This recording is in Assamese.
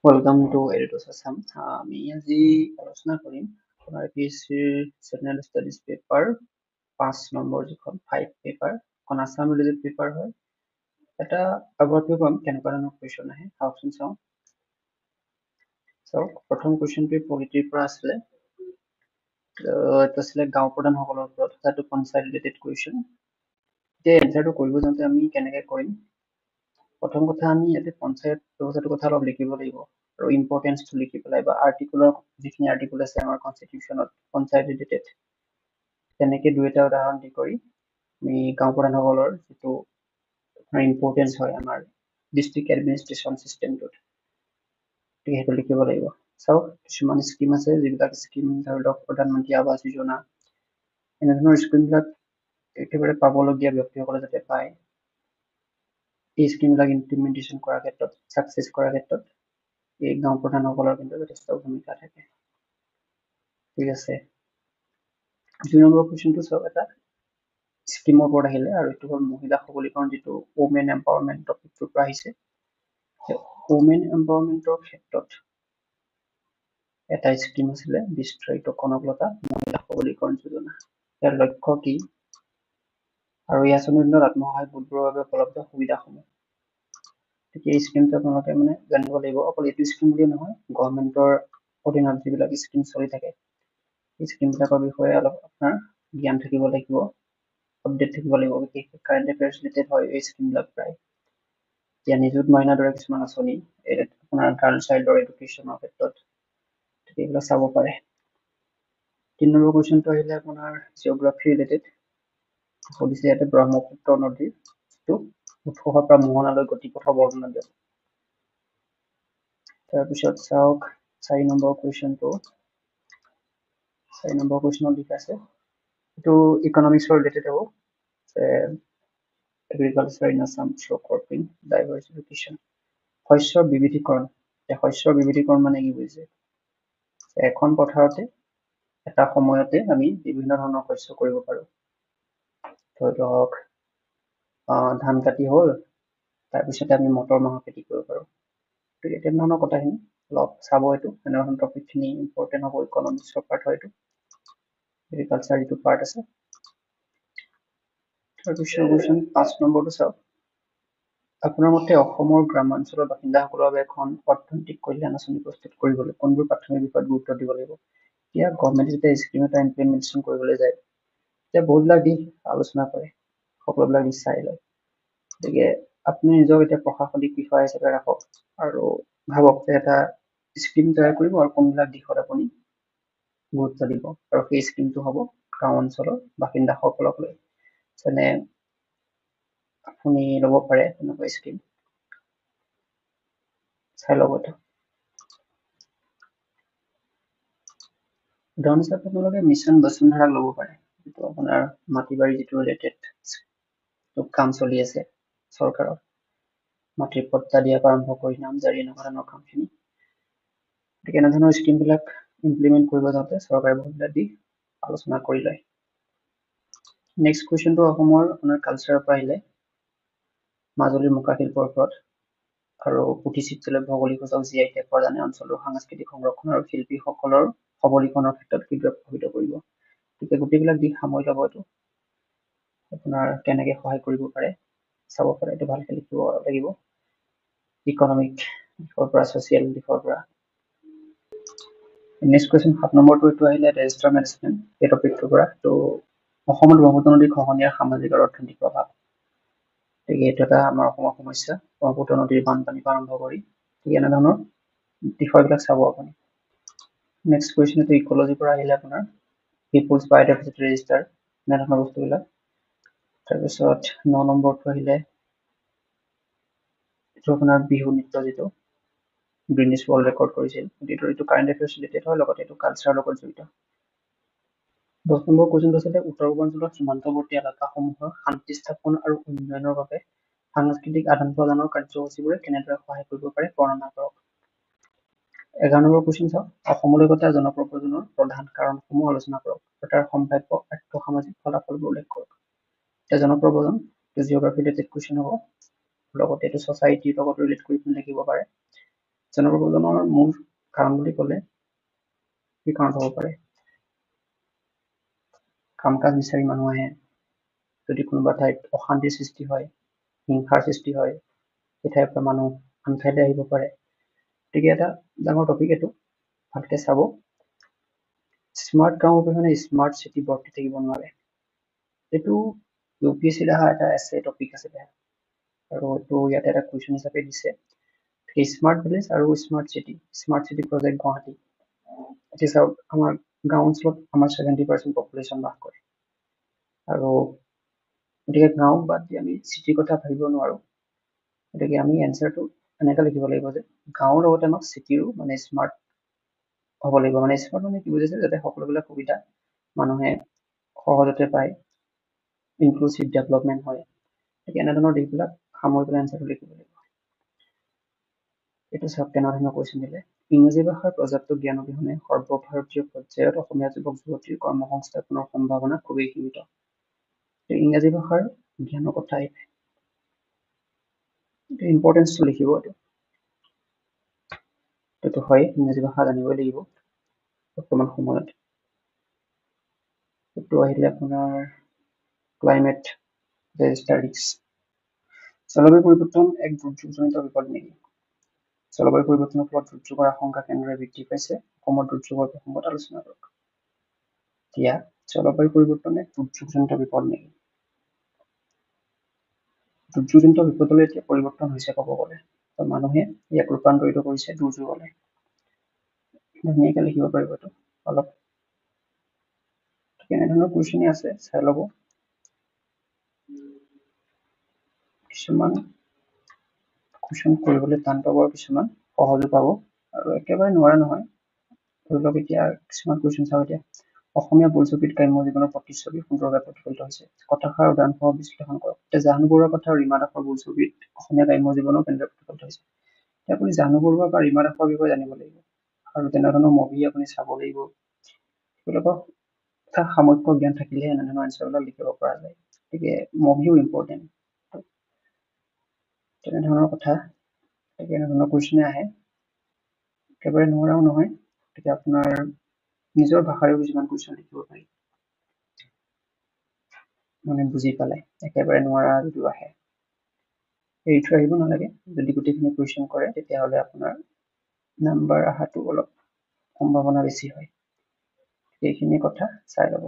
Welcome to এডুটছ Assam. আমি আজি আলোচনা কৰিম আপোনাৰ এ পি এছ চিৰ জেনেৰেল ষ্টাডিজ পেপাৰ 5 নম্বৰ, যিখন 5 পেপাৰ, এখন আছাম ৰিলেটেড পেপাৰ হয়। এটা অভাৰভিউ পাম কেনেকুৱা ধৰণৰ কুৱেশ্যন আহে। আহকচোন চাওঁ। চাওক, প্ৰথম কুৱেশ্যনটোৱে পলিটিৰ পৰা আছিলে। এইটো আছিলে গাঁও প্ৰধানসকলৰ ওপৰত, তাতো পঞ্চায়ত ৰিলেটেড কুৱেশ্যন। এতিয়া এনচাৰটো কৰিব যাওঁতে আমি কেনেকৈ কৰিম? প্ৰথম কথা, আমি ইয়াতে পঞ্চায়ত ব্যৱস্থাটোৰ কথা অলপ লিখিব লাগিব আৰু ইম্পৰ্টেঞ্চটো লিখি পেলাই বা আৰ্টিকুলৰ যিখিনি আৰ্টিকুল আছে আমাৰ কনষ্টিটিউশ্যনত পঞ্চায়ত ৰিলেটেড, তেনেকৈ দুই এটা উদাহৰণ দি কৰি আমি গাঁও প্ৰধানসকলৰ যিটো আপোনাৰ ইম্পৰ্টেঞ্চ হয় আমাৰ ডিষ্ট্ৰিক্ট এডমিনিষ্ট্ৰেশ্যন চিষ্টেমটোত, গতিকে সেইটো লিখিব লাগিব। চাওক, কিছুমান স্কীম আছে, যিবিলাক স্কীম ধৰি লওক প্ৰধানমন্ত্ৰী আৱাস যোজনা, এনেধৰণৰ স্কীমবিলাক একেবাৰে পাবলগীয়া ব্যক্তিসকলে যাতে পায়, এই স্কীমবিলাক ইমপ্লিমেণ্টেশ্যন কৰাৰ ক্ষেত্ৰত, ছাকচেছ কৰাৰ ক্ষেত্ৰত এই গাঁও প্ৰধানসকলৰ কিন্তু যথেষ্ট ভূমিকা থাকে। ঠিক আছে, 2 নম্বৰ কুৱেশ্যনটো চাওক, এটা স্কীমৰ ওপৰত আহিলে আৰু এইটো হ'ল মহিলা সবলীকৰণ, যিটো ওমেন এম্পাৱাৰমেণ্ট টপিকটোৰ পৰা আহিছে। ওমেন এম্পাৱাৰমেণ্টৰ ক্ষেত্ৰত এটা স্কীম আছিলে বিস্তাৰিত কনকলতা মহিলা সবলীকৰণ যোজনা। ইয়াৰ লক্ষ্য কি আৰু এই আঁচনিৰ অধীনত আত্মসহায়ক গোটবোৰৰ বাবে উপলব্ধ সুবিধাসমূহ। গতিকে এই স্কীমটো আপোনালোকে জানিব লাগিব। অকল এইটো স্কীম বুলিয়ে নহয়, গভৰ্ণমেণ্টৰ অধীনত যিবিলাক স্কীম চলি থাকে এই স্কীমবিলাকৰ বিষয়ে অলপ আপোনাৰ জ্ঞান থাকিব লাগিব, আপডেট থাকিব লাগিব। বিশেষকৈ কাৰেণ্ট এফেয়াৰ্ছ ৰিলেটেড হয় এই স্কীমবিলাক প্ৰায়। এতিয়া নিযুত মইনাৰ দৰে কিছুমান আঁচনি, এই আপোনাৰ গাৰ্ল চাইল্ডৰ এডুকেশ্যনৰ ক্ষেত্ৰত, গতিকে এইবিলাক চাব পাৰে। 3 নম্বৰ কুৱেশ্যনটো আহিলে আপোনাৰ জিঅ'গ্ৰাফি ৰিলেটেড। সুধিছে ইয়াতে ব্ৰহ্মপুত্ৰ নদীৰ যিটো উৎসৰ পৰা মোহনালৈ গতিপথৰ বৰ্ণনা দিয়ক। তাৰপিছত চাওক 4 নম্বৰ কুৱেশ্যনটো। 4 নম্বৰ কুৱেশ্যনত লিখা আছে, এইটো ইকনমিক্সৰ ৰিলেটেড হ'ব, যে agriculture in Assam through cropping diversification, শস্যৰ বিবিধীকৰণ। এতিয়া শস্যৰ বিবিধীকৰণ মানে কি বুজিছে? এখন পথাৰতে এটা সময়তে আমি বিভিন্ন ধৰণৰ শস্য কৰিব পাৰোঁ। ধৰি লওক ধান কাটি হ'ল, তাৰপিছতে আমি মটৰ মাহৰ খেতি কৰিব পাৰোঁ। গতিকে তেনেধৰণৰ কথাখিনি অলপ চাব। এইটো এনেধৰণৰ টপিকখিনি ইম্পৰ্টেণ্ট হ'ব, ইকনমিক্সৰ পাৰ্ট হয় এইটো, এগ্ৰিকালচাৰ যিটো পাৰ্ট আছে। তাৰপিছত কুৱেশ্যন 5 নম্বৰটো চাওক। আপোনাৰ মতে অসমৰ গ্ৰামাঞ্চলৰ বাসিন্দাসকলৰ বাবে এখন অৰ্থনৈতিক কল্যাণ আঁচনি প্ৰস্তুত কৰিবলৈ কোনবোৰ প্ৰাথমিক বিষয়ত গুৰুত্ব দিব লাগিব? এতিয়া গভৰ্ণমেণ্টে যেতিয়া স্কীম এটা ইমপ্লিমেণ্টেশ্যন কৰিবলৈ যায়, তেতিয়া বহুতবিলাক দিশ আলোচনা কৰে, সকলোবিলাক দিশ চাই লয়। গতিকে আপুনি নিজক এতিয়া প্ৰশাসনিক বিষয়া হিচাপে ৰাখক আৰু ভাবক যে এটা স্কীম তৈয়াৰ কৰিব আৰু কোনবিলাক দিশত আপুনি গুৰুত্ব দিব, আৰু সেই স্কীমটো হ'ব গাঁও অঞ্চলৰ বাসিন্দাসকলক লৈ। যেনে আপুনি ল'ব পাৰে তেনেকুৱা স্কীম, চাই ল'ব এইটো। উদাহৰণ হিচাপে আপোনালোকে মিছন বসুন্ধৰাক ল'ব পাৰে, যিটো আপোনাৰ মাটি বাৰী যিটো ৰিলেটেড কাম চলি আছে চৰকাৰৰ, মাটিৰ পট্টা দিয়াৰ পৰা আৰম্ভ কৰি নামজাৰি এনেকুৱা ধৰণৰ কামখিনি। গতিকে এনেধৰণৰ স্কীমবিলাক ইমপ্লিমেণ্ট কৰিব যাওঁতে চৰকাৰে বহুতবিলাক দিশ আলোচনা কৰি লয়। নেক্সট কুৱেশ্যনটো অসমৰ আপোনাৰ কালচাৰৰ পৰা আহিলে, মাজুলীৰ মুখাশিল্পৰ ওপৰত আৰু পুথি চিত্ৰলৈ ভৌগোলিক সূচক জি I tag প্ৰদানে অঞ্চলটোৰ সাংস্কৃতিক সংৰক্ষণ আৰু শিল্পীসকলৰ সবলীকৰণৰ ক্ষেত্ৰত কিদৰে প্ৰভাৱিত কৰিব। গতিকে গোটেইবিলাক দিশ সামৰি ল'ব, এইটো আপোনাৰ কেনেকে সহায় কৰিব পাৰে চাব পাৰে, এইটো ভালকে লিখিব লাগিব, ইকনমিক দিশৰ পৰা, ছ'চিয়েল দিশৰ পৰা। নেক্সট কুৱেশ্যন 7 নম্বৰটো এইটো আহিলে ডিজাষ্টাৰ মেনেজমেণ্ট এই টপিকটোৰ পৰা। ত' অসমত ব্ৰহ্মপুত্ৰ নদীৰ খহনীয়াৰ সামাজিক আৰু অৰ্থনৈতিক প্ৰভাৱ। গতিকে এইটো এটা আমাৰ অসমৰ সমস্যা, ব্ৰহ্মপুত্ৰ নদীৰ বানপানীৰ পৰা আৰম্ভ কৰি, গতিকে এনেধৰণৰ বিষয়বিলাক চাব আপুনি। নেক্সট কুৱেশ্যন এইটো ইক'লজিৰ পৰা আহিলে আপোনাৰ পিপুলছ বায়'ডাইভাৰ্চিটি ৰেজিষ্টাৰ, এনেধৰণৰ বস্তুবিলাক। তাৰপিছত 9 নম্বৰটো আহিলে এইটো আপোনাৰ বিহু নৃত্য, যিটো গ্ৰীনিজ ৱৰ্ল্ড ৰেকৰ্ড কৰিছিল। গতিকে এইটো কাৰেণ্ট এফেয়াৰ্ছ ৰিলেটেড হয়, লগতে এইটো কালচাৰৰ লগত জড়িত। 10 নম্বৰ কুৱেশ্যনটো আছিলে উত্তৰ পূৰ্বাঞ্চলৰ সীমান্তৱৰ্তী এলেকাসমূহৰ শান্তি স্থাপন আৰু উন্নয়নৰ বাবে সাংস্কৃতিক আদান প্ৰদানৰ কাৰ্যসূচীবোৰে কেনেদৰে সহায় কৰিব পাৰে বৰ্ণনা কৰক। 11 নম্বৰ কুৱেশ্যন চাওক, অসমলৈ ঘটা জনপ্ৰব্ৰজনৰ প্ৰধান কাৰণসমূহ আলোচনা কৰক আৰু তাৰ সম্ভাৱ্য আৰ্থসামাজিক ফলাফলবোৰ উল্লেখ কৰক। এতিয়া জনপ্ৰব্ৰজন জিঅ'গ্ৰাফি ৰিলেটেড কুৱেশ্যন হ'ব, লগতে এইটো ছ'চাইটিৰ লগত ৰিলেট কৰি পিনে লিখিব পাৰে। জনপ্ৰব্ৰজনৰ মূল কাৰণ বুলি ক'লে কি কাৰণ হ'ব পাৰে? কাম কাজ বিচাৰি মানুহ আহে, যদি কোনোবা ঠাইত অশান্তিৰ সৃষ্টি হয়, হিংসাৰ সৃষ্টি হয়, সেই ঠাইৰ পৰা মানুহ আন ঠাইলৈ আহিব পাৰে। গতিকে এটা ডাঙৰ টপিক এইটো, ভালকে চাব। স্মাৰ্ট গাঁও অবিহনে স্মাৰ্ট চিটি বৰ্তি থাকিব নোৱাৰে। এইটো ইউ পি এছ চিত অহা এটা এছে টপিক আছিলে আৰু এইটো ইয়াতে এটা কুৱেশ্যন হিচাপে দিছে। স্মাৰ্ট ভিলেজ আৰু smart city, smart city project Guwahati. এতিয়া চাওক, আমাৰ গাঁও অঞ্চলত আমাৰ 70% পপুলেশ্যন বাস কৰে আৰু গতিকে গাঁও বাদ দি আমি চিটিৰ কথা ভাবিব নোৱাৰোঁ। গতিকে আমি এনচাৰটো এনেকৈ লিখিব লাগিব যে গাঁৱৰ লগতে আমাক চিটিৰো মানে স্মাৰ্ট হ'ব লাগিব। মানে স্মাৰ্ট মানে কি বুজাইছে, যাতে সকলোবিলাক সুবিধা মানুহে সহজতে পায়, ইনক্লুচিভ ডেভেলপমেণ্ট হয়। গতিকে এনেধৰণৰ দিশবিলাক সামৰি পেলাই এনচাৰটো লিখিব লাগিব। এইটো চাওক কেনেধৰণৰ কুৱেশ্যন দিলে। ইংৰাজী ভাষাৰ পৰ্যাপ্ত জ্ঞান অবিহনে সৰ্বভাৰতীয় পৰ্যায়ত অসমীয়া যুৱক যুৱতীৰ কৰ্মসংস্থাপনৰ সম্ভাৱনা খুবেই সীমিত। ইংৰাজী ভাষাৰ জ্ঞানৰ কথা আহিলে ইম্পৰ্টেঞ্চটো লিখিব। এইটো হয়, ইংৰাজী ভাষা জানিবই লাগিব বৰ্তমান সময়ত। এইটো আহিলে আপোনাৰ ক্লাইমেট ডিজাষ্টাৰ ৰিস্ক। জলবায়ু পৰিৱৰ্তন এক দুৰ্যোগজনিত বিপদ নেকি? জলবায়ু পৰিৱৰ্তনৰ ফলত দুৰ্যোগৰ আশংকা কেনেদৰে বৃদ্ধি পাইছে? অসমৰ দুৰ্যোগৰ প্ৰসংগত আলোচনা কৰক। এতিয়া জলবায়ু পৰিৱৰ্তন এক দুৰ্যোগজনিত বিপদ নেকি? দুৰ্যোগজনিত বিপদলৈ এতিয়া পৰিৱৰ্তন হৈছে ক'ব গ'লে, মানুহে ইয়াক ৰূপান্তৰিত কৰিছে দুৰ্যোগলৈ। ধুনীয়াকৈ লিখিব পাৰিব এইটো। অলপ কেনেধৰণৰ কুৱেশ্যনে আছে চাই ল'ব। কিছুমান কুৱেশ্যন কৰিবলৈ টান পাব আৰু কিছুমান সহজো পাব, আৰু একেবাৰে নোৱাৰা নহয়। ধৰি লওক এতিয়া কিছুমান কুৱেশ্যন চাওঁ। এতিয়া অসমীয়া বোলছবিত গ্ৰাম্য জীৱনৰ প্ৰতিচ্ছবি সুন্দৰভাৱে প্ৰতিফলিত হৈছে, কথাষাৰ উদাহৰণসহ বিশ্লেষণ কৰক। এতিয়া জাহ্নু বৰুৱাৰ কথা আৰু ৰীমা দাসৰ বোলছবিত অসমীয়া গ্ৰাম্য জীৱনৰ কেনেদৰে প্ৰতিফলিত হৈছে, এতিয়া আপুনি জাহ্নু বৰুৱা বা ৰীমা দাসৰ বিষয়ে জানিব লাগিব আৰু তেনেধৰণৰ মুভি আপুনি চাব লাগিব। সেইবিলাকৰ কথা সামগ্য জ্ঞান থাকিলেহে এনেধৰণৰ এনচাৰবিলাক লিখিব পৰা যায়। গতিকে মুভিও ইম্পৰ্টেণ্ট, তেনেধৰণৰ কথা, গতিকে এনেধৰণৰ কুৱেশ্যনে আহে, একেবাৰে নোৱাৰাও নহয়। গতিকে আপোনাৰ নিজৰ ভাষাৰেও কিছুমান কুৱেশ্যন লিখিব পাৰি, মানে বুজি পালে। একেবাৰে নোৱাৰা যদিও আহে, এৰি থৈ আহিব নালাগে। যদি গোটেইখিনি কুৱেশ্যন কৰে তেতিয়াহ'লে আপোনাৰ নাম্বাৰ অহাটো অলপ সম্ভাৱনা বেছি হয়। এইখিনি কথা চাই ল'ব।